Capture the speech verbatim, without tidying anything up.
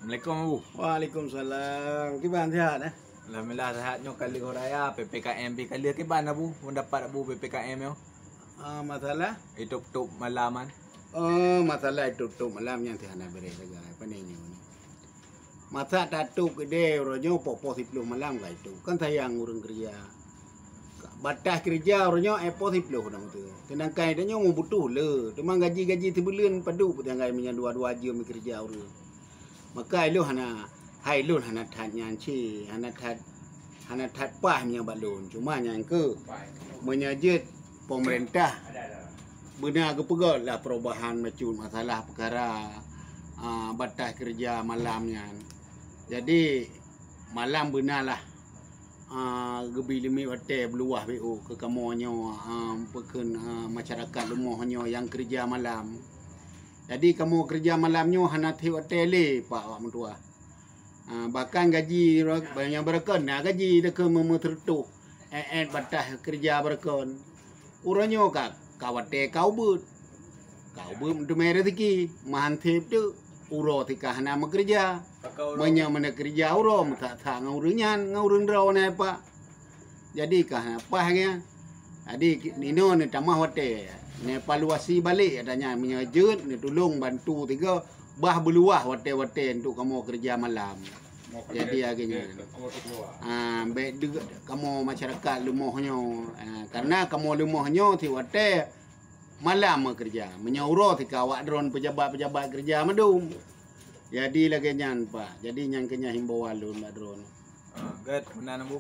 Assalamualaikum, Abu. Waalaikumsalam. Kiban, sihat, eh? Alhamdulillah, sihat. Nyoe ka lheueh raya, P P K M pih ka lheueh. Kiban, Abu, pendapat Abu P P K M nyoe? Ah, masalah? Itôb-tôb malam nyan. Oh, masalah itôb-tôb malam nyan, si hana beres sagai. Pane nyoe ni? Masa tatôb keudè uroe nyoe poh-poh siplôh malam ka itôb. Kan sayang ureueng keureuja. Batas keureuja uroe nyoe eh poh siplôh dong tu. Seudangkan tanyoe meubutoh le. Teuma gaji-gaji sibuleuen padub peutanggai meunyoe dua-dua jeuem keureuja ureueng. Maka ilôn hana, hai lôn hana that nyan cit, hana that, hana that paih meunyoe bak lôn. Cuma nyan keuh, meunyoe jeuet pemerintah beuna geupeugöt lah perubahan bacut masalah peukara, ah, batas keureuja malam nyan. Jadi, malam beuna lah, ah, geubi limiet watèe beuluwah B O keu kamoe nyoe, ah, peukheun, ah, masyarakat leumoh nyoe nyang keureuja malam. Jadi, kamoe keureuja malam nyoe hana thèb watèe lé, Pak, awak meutuah. Ah, bahkan gaji nyang beureukan na gaji takheun meumeuteureutoh, eh, eh, batas keureuja beureukan. Uroe nyoe ka, ka watèe ka ubeuet. Ka ubeuet meuteumèe raseuki, meuhan thèb teuk, uroe sika hana meukeureuja. Meunyoe meuneuk keureuja uroe, meusak-sak ngon ureueng nyan, ngon ureueng droeneuh, Pak. Jadi ka hana paih nyan. Jadi, inoe neutamah watèe, neuevaluasi balek ata nyan, meunyoe jeuet neutulông bantu tiga, bah beuluwah watèe-watèe untuk kamoe keureuja malam. Jadi, lagèe nyan. Ah, bèk deuh kamoe masyarakat leumoh nyoe. Ah, karena kamoe leumoh nyoe si watèe malam meukeureuja. Meunyoe uroe sika awak droen pejabat-pejabat keureuja mandum. Jadi, lagèe nyan, Pak. Jadi, nyan keuh nyan himbauan lôn bak droen. Ah, gèt, meunan, Bu.